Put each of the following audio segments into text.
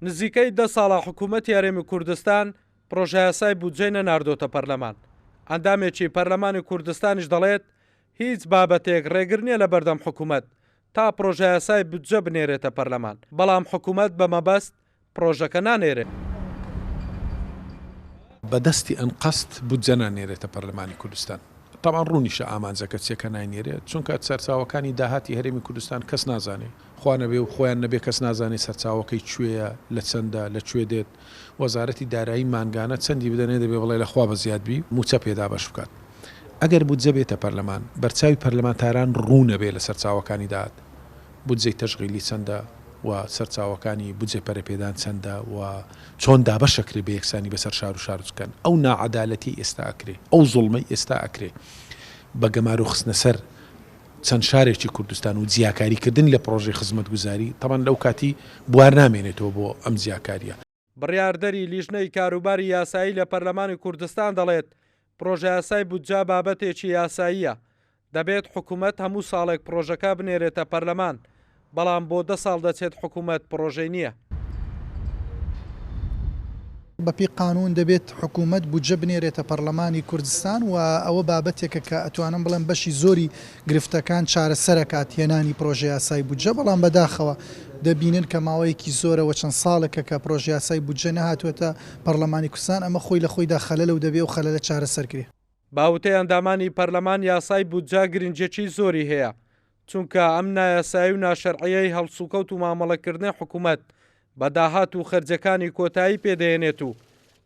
نزیکەی دە ساڵە حکوومەتی هەرێمی کوردستان پڕۆژەیاسای بودجەی نەناردۆتە پەرلەمان. ئەندامێکی پەرلەمانی کوردستانیش دەڵێت، هیچ بابەتێک ڕێگر نییە لەبەردەم حکوومەت تا پڕۆژەیاسای بودجە بنێرێتە پەرلەمان، بەڵام حکوومەت بە مەبەست پڕۆژەکە نانێرێت. بە دەستی ئەنقەست بودجە نانێرێتە پەرلەمانی کوردستان. تەبعەن ڕوونیشە ئامانجەکە چیە کە ناینێرێت، چونکە سەرچاوەکانی داهاتی هەرێمی کوردستان کەس نازانێ، خوا نەبێ و خۆیان نەبێ کەس نازانێ سەرچاوەکەی کوێیە، لە چەندە، لە کوێ دێت. وەزارەتی دارایی مانگانە چەندی بدەنێ دەبێ بڵێ لە خوا بە زیاد بی مووچە پێ دابەش بکات. ئەگەر بودجە بێتە پەرلەمان، بەرچاوی پەرلەمانتاران ڕوون ئەبێ لە سەرچاوەکانی داهات. بودجەی تەشغیلی چەندە و سەرچاوەکانی بودجەی پەرەپێدان چەندە و چۆن دابەش ئەکرێ بە یەکسانی بەسەر شار و شارۆچکەکان. ئەو ناعەدالەتیەی ئێستا ئەکرێ، ئەو زوڵمەی ئێستا ئەکرێ بە گەمارۆ خستنە سەر چەند شارێکی کوردستان و جیاکاری کردن لە پڕۆژەی خزمەتگوزاری، تەبعەن لەو کاتی بوار نامێنێتەوە بۆ ئەم جیاکاریە. بڕیاردەری لیژنەی کاروباری یاسایی لە پەرلەمانی کوردستان دەڵێت، پڕۆژەیاسای بودجە بابەتێکی یاساییە، دەبێت حکومەت هەموو ساڵێک پڕۆژەکە بنێرێتە پەرلەمان، بەڵام بۆ دە ساڵ دەچێت حکومەت پڕۆژەی نییە. بەپێی قانوون دەبێت حکوومەت بودجە بنێرێتە پەڕلەمانی کوردستان و ئەوە بابەتێکە کە ئەتوانم بڵێم بەشی زۆری گرفتەکان چارەسەرەکات هێنانی پڕۆژەیاسای بودجە، بەڵام بەداخەوە دەبینن کە ماوەیەکی زۆرە و چەند ساڵێکە کە پڕۆژەیاسای بودجە نەهاتووەتە پەڕلەمانی کوردستان، ئەمە خۆی لە خۆیدا خەلەلە و دەبێ ئەو خەلەلە چارەسەر کرێ. بە وتەی ئەندامانی پەرلەمان یاسای بودجە گرنگیەکی زۆری هەیە، چونکە ئەم نایاسایی و ناشەرعیەی هەڵسوکەوت و مامەڵەکردنی حکومەت بە داهات و خەرجەکانی کۆتایی پێدەهێنێت و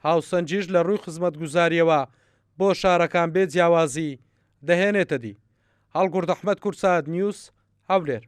هاوسەنگیش لە ڕووی خزمەتگوزاریەوە بۆ شارەکان بێ جیاوازی دەهێنێتە دی. هەڵگورد ئەحمەد کوردسات نیوز، هەولێر.